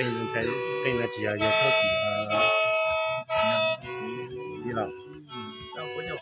Nthe qeej no tsis yog yog thauj tim li los. Cov no yog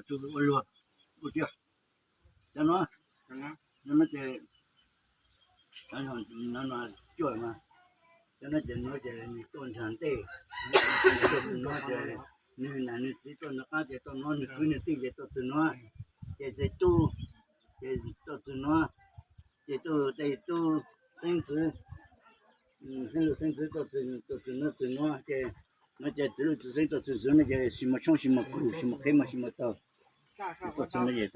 tus ua luag, ua tiag. Cov no, no ces, no no cuaj mas, cov no ces no ces nws tuaj nrog ntej, no ces nws nam nws txiv tuaj nws qab ces tuaj no, nws kwv nws tij ces tuaj txug no, ces tej tub, ces tuaj txug no, ces tuaj tej tub xeeb ntxwv, xeeb lus xeeb ntxwv tuaj txug no txug no ces, no ces txiv lub txiv xeeb tuaj txug ntxwv no ces tsis muaj tshoob tsis muaj kub tsis muaj qheb muaj tsis muaj taug, tuaj txug no ces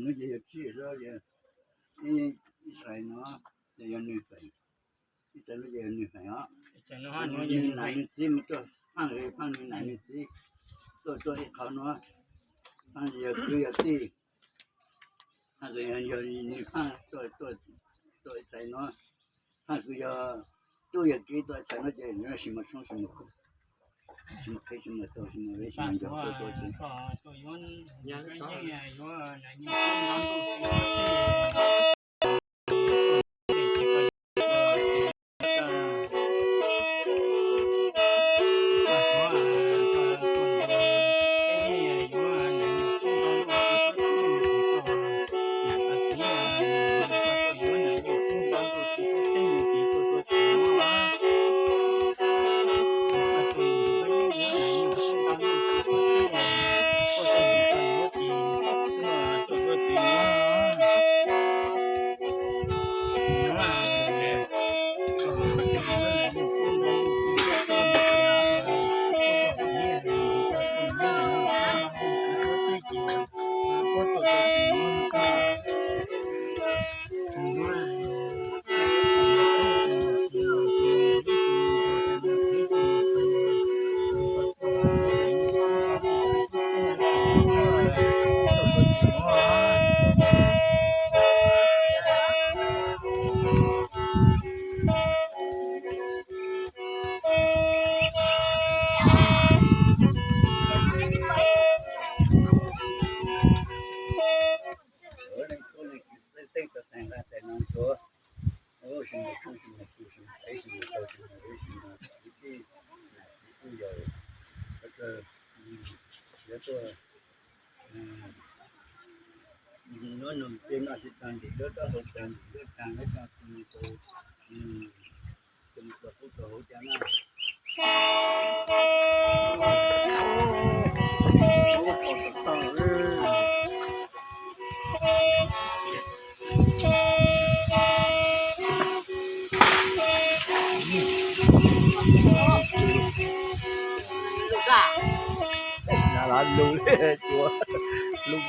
No ces yog tsij zog, ib txhais no ces yog nws feem, ib txhais no ces yog nws feem os. Nws nam nws txiv mus tuaj phaaj, phaaj nws nam nws txiv tuaj tuaj ib qho no, phaaj yog kwv yog tij, phaaj yog nws phaaj tuaj ib txhais no, phaaj kws yog tub yog kiv tuaj ib txhais no ces nws tsis muaj tshoob tsis muaj kub, tsis muaj qheb tsis muaj taug tsis muaj zeb tsis muaj ncau tuaj tuaj tsis Nuav nug peb noj tsis tag ntim nruab taub hau tag ntim nruab tag neb tag tus mus rau, tus mus rau qub rau hauv cas na. Lus, lus.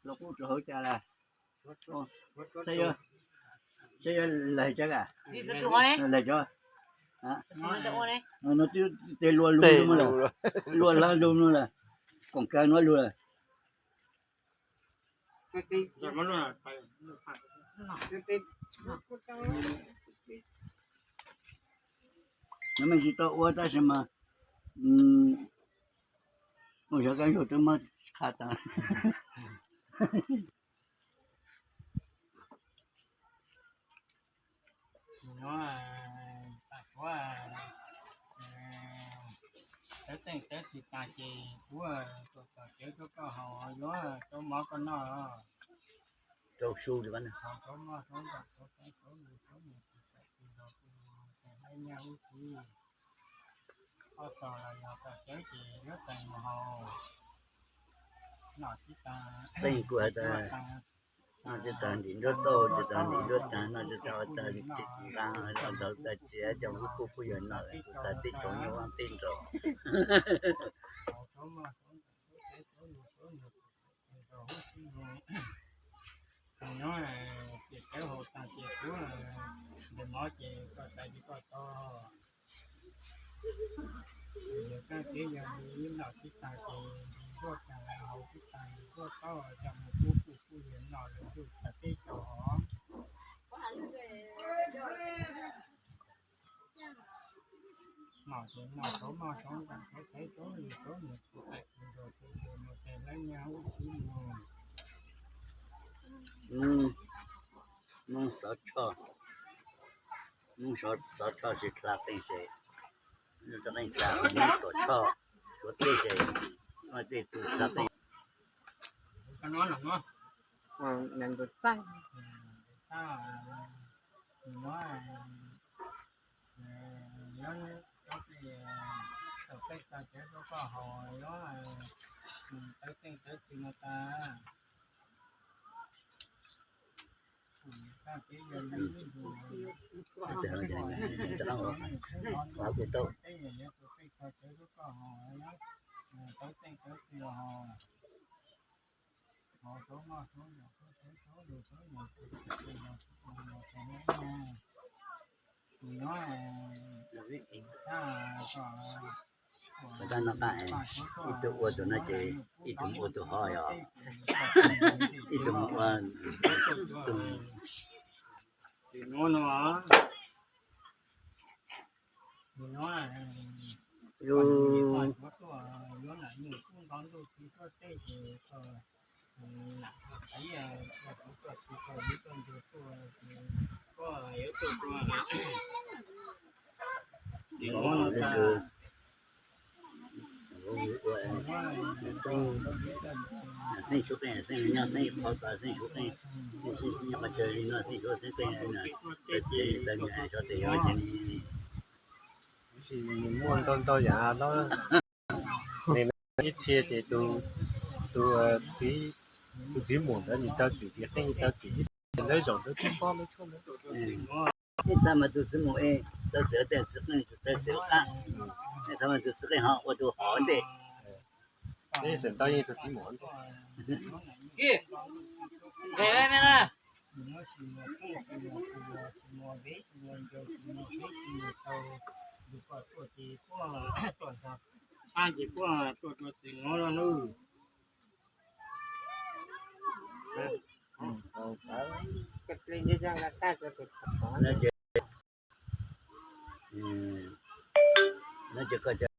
Los qub rau hauv cas lawm? Saib yuav laig cov ka, laig cov. No twb tes luag lug lug lawm, luag lug lug lawm, koom kawg nuav lug lawm. Nws mej tsis tau ua tab sis mas mus xyov kab ntsug twb muab qha tag. Tawv teej tawv tsis tas ces kuv tuam tom cawv rau koj haus, yuav rau mov koj noj. Rau su li rau mov rau noj rau lus rau nyiam tsis tau tsis nrog kuv mus tes hlab nyaj ub txiv. Koj txog los yog tom cawv ces yuav teem mus haus. Noj tsis tas, teej kuv has tas noj tsis tas ntim nruab taub, tsis tas ntim nruab tag, noj tsis tas ua tag li nqa ntawd tas tsiav cov kuj kuj yog noj, kuv txhais teb tsaus nyuaj vaj teb nraud. Nyob ces cawv haus tag ces kuv ntawm mov ces koj txais ces koj txog. Yog kab kev yog li noj tsis tag ces ntim nruab tag, haus tsis tag ntim nruab taub, coj mus kuj kuj kuj yog noj lawm kuj txhais teb tsaus hov. Noj ces noj, txhob moj txhob nqa, txhob txhawv txhob lus txhob mus kuv txais kuv nrog kuv mus tes hlab nyaj ub txiv mus. Moob xov tshoj, Moob xov tshoj tsis txhab qeej se, Moob txhab qeej txhab, Moob tuam tshoj, Suav teb se, Moob tej tug txhab qeej. Qhov kuv tau Tab noj qab, ib tug ua tus no ces ib tug mus ua tus hov yog, ib tug mus ua tus Xeeb tshuab qeej, xeeb nyob xeeb qhov tas, xeeb tshuab qeej, xeeb nyob qhov chaw li no, xeeb tshuab xeeb qeej li no, tawv txiav li tawv nyav, xyov tes yuav ua cas li. Muaj ntau ntau yam dab. Ib txhia ces tus, tus txiv, tus txiv muam ntawd nws tau txim tsis qeej, tau txim ib txhia ntawd zaum ntawd tib pob lub tshuaj ntawd. Ib txhia mas tus txiv muam tau txim tej txiv qeej, tau txim qab, ib txhia mas tus txiv qeej ho ua tus hov ntej. Ib xeem tau yeej tus txiv muam ntej. No ces koj cov